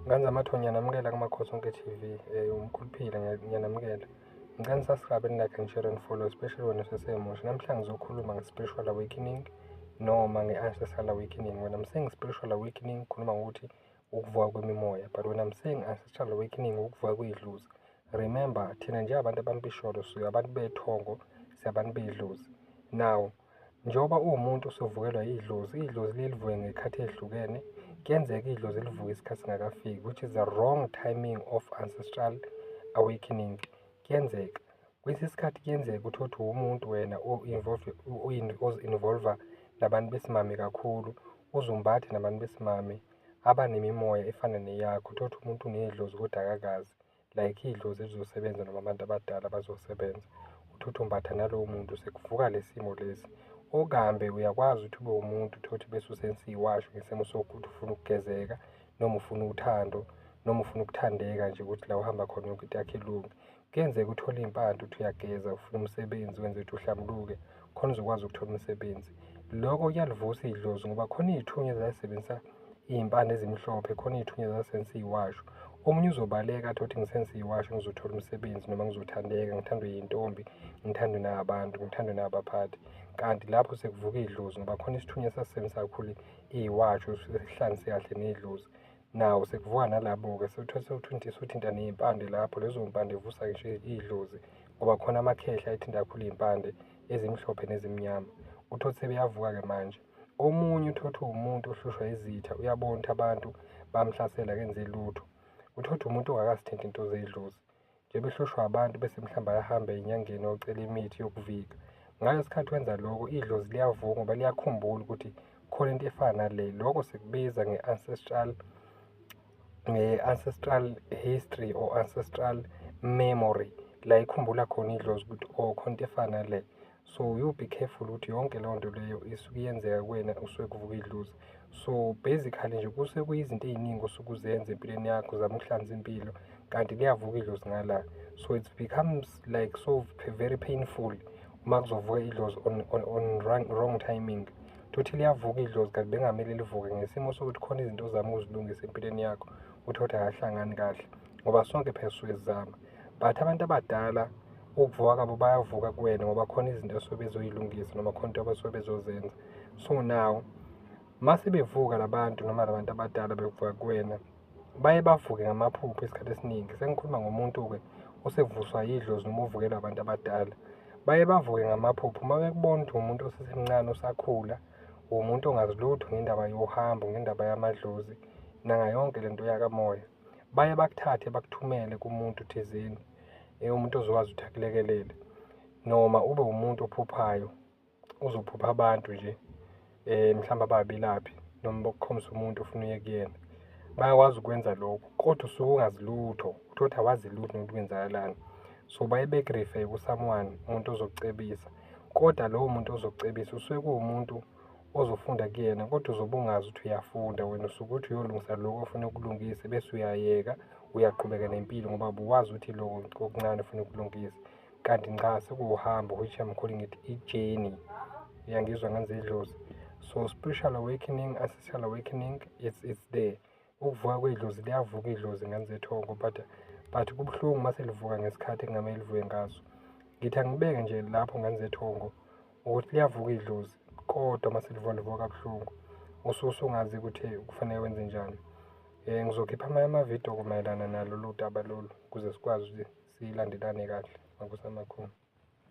Ngane zaMathongo, ngiyanamukela kuMakhosi Onke TV. Umkhuluphile, ngiyanamukela. Ngicela ni-subscribe, ni-like and share and follow, especially wena usesemusha. Namhlanje ngizokhuluma nge-spiritual awakening noma nge-ancestral awakening. When I'm saying spiritual awakening, ngikhuluma ngokuthi ukuvuka kwemimoya, but when I'm saying ancestral awakening, ukuvuka kwedlozi. Remember, thina njengabantu abampisholo siyabantu bethongo, siyabantu bedlozi. Now, njengoba uwumuntu usuvukelwa idlozi, idlozi liye livuke ngey'khathi ey'hlukene. Kuyenzeka idlozi livuke isikhathi singakafiki, which is the wrong timing of ancestral awakening. Kuyenzeka. Kwesinye isikhathi kuyenzeka uthole ukuthi uwumuntu wena ozi-involve-a nabantu besimame kakhulu, uze umbathe nabantu besimame abanemimoya efana neyakho. Uthole ukuthi umuntu unedlozi kodwa akakazi, like idlozi elizosebenza noma abantu abadala bazosebenza. Uthole ukuthi umbatha nalowo muntu, sekuvuka le simo lesi. Okambe uyakwazi ukuthi ube umuntu, uthole ukuthi bese usebenzisa iy'washo ngesimo sokuthi ufuna ukugezeka noma ufuna uthando noma ufuna ukuthandeka nje, ukuthi la uhamba khona yonke into yakho ilunge. Kuyenzeka uthole iy'mpande, uthi uyageza, ufuna umsebenzi, wenze ukuthi uhlambuluke khona uzokwazi ukuthola umsebenzi. Lokho kuyalivusa idlozi ngoba khona iy'thunywa ezazisebenzisa iy'mpande ezimhlophe, khona iy'thunywa ezazisebenzisa iy'washo. Omunye uzobaleka athi uthi ngisebenzisa iy'washo ngizothola umsebenzi noma ngizothandeka, ngithandwe yintombi, ngithandwe nabantu, ngithandwe nabaphathi. Kanti lapho sekuvuka idlozi ngoba khona isithunywa esasisebenzisa kakhulu iy'washo, sihlanganise kahle nedlozi. Nawo sekuvuka nalabo-ke, sewuthinta ney'mpande lapho, lezo mpande zivusa ngisho idlozi ngoba khona amakhehla ayethinta kakhulu iy'mpande ezimhlophe nezimnyama. Uthole ukuthi sebeyavuka-ke manje. Omunye uthole ukuthi uwumuntu ohlushwa izitha, uyabona ukuthi abantu bamhlasela, akenze lutho. Uthole ukuthi umuntu ongakazithinti into zedlozi. Njengoba ehlushwa abantu bese mhlawumbe ayahamba ey'nyangeni ayocela imithi yokuvika. Ngalesi sikhathi wenza lokho, idlozi liyavuka ngoba liyakhumbula ukuthi khona into efana nale. Lokho sikubiza nge-ancestral history or ancestral memory, la ikhumbula khona idlozi ukuthi oh, khona into efana nale. So you be careful ukuthi yonke leyo nto leyo isuke iyenzeka kuwena, usuke kuvuka idlozi. So basically nje kusuke kuyizinto ey'ningi osuke uzenza empilweni yakho, uzama ukuhlanza impilo, kanti liyavuka idlozi ngala. So it becomes like so very painful uma kuzovuka idlozi on wrong timing. Uthole liyavuka idlozi kanti bengamele livuke ngesimo sokuthi khona izinto ozama ukuzilungisa empilweni yakho, uthole ukuthi akahlangani kahle ngoba sonke phela sisuke sizama. But abantu abadala ukuvuka kwabo bayavuka kuwena ngoba khona izinto esuke bezoyilungisa noma khona into abasuke bezozenza. So now mase bevuka labantu noma labantu abadala bevuka kuwena, baye bavuke ngamaphupho isikhathi esiningi. Sengikhuluma ngomuntu-ke osevuswa yidlozi noma uvukelwa abantu abadala. Baye bavuke ngamaphupho uma bekubona ukuthi umuntu osesemncane osakhula, umuntu ongazi lutho ngendaba yohambo, ngendaba yamadlozi nangayo yonke lento yakamoya. Baye bakuthathe bakuthumele kumuntu thizeni, umuntu ozokwazi ukuthi akulekelele, noma ube umuntu ophuphayo, uzophupha abantu nje mhlawumbe ababelaphi noma bakukhombise umuntu ofuna uye kuyena. Bayakwazi ukwenza lokho kodwa usuke ungazi lutho, uthole ukuthi awazi lutho nokuthi kwenzakalani. So baye beku-refer ku-someone, umuntu ozokucebisa, kodwa lowo muntu ozokucebisa usuke kuwumuntu ozofunda kuyena, kodwa uzobe ungazi ukuthi uyafunda wena. Usuke uthi uyolungisa lokho ofuna ukulungisa bese uyayeka, uyaqhubeka nempilo ngoba ubuwazi ukuthi lokho okuncane ufuna ukulungisa, kanti cha, sekuwuhambo, which I'm calling it i-journey. Uyangizwa ngane zedlozi? So spiritual awakening, ancestral awakening, it's there. Ukuvuka kwedlozi, liyavuka idlozi, ngane zethongo, but kubuhlungu uma selivuka ngesikhathi ekungamele livuke ngaso. Ngithi angibeke nje lapho, ngane zethongo, ukuthi liyavuka idlozi, kodwa uma selivuka livuka kabuhlungu, usuke usungazi ukuthi kufanele wenze njani. Ngizokhipha amanye amavidiyo mayelana nalolu daba lolu ukuze sikwazi ukuthi silandelane kahle. Makusa amakhulu.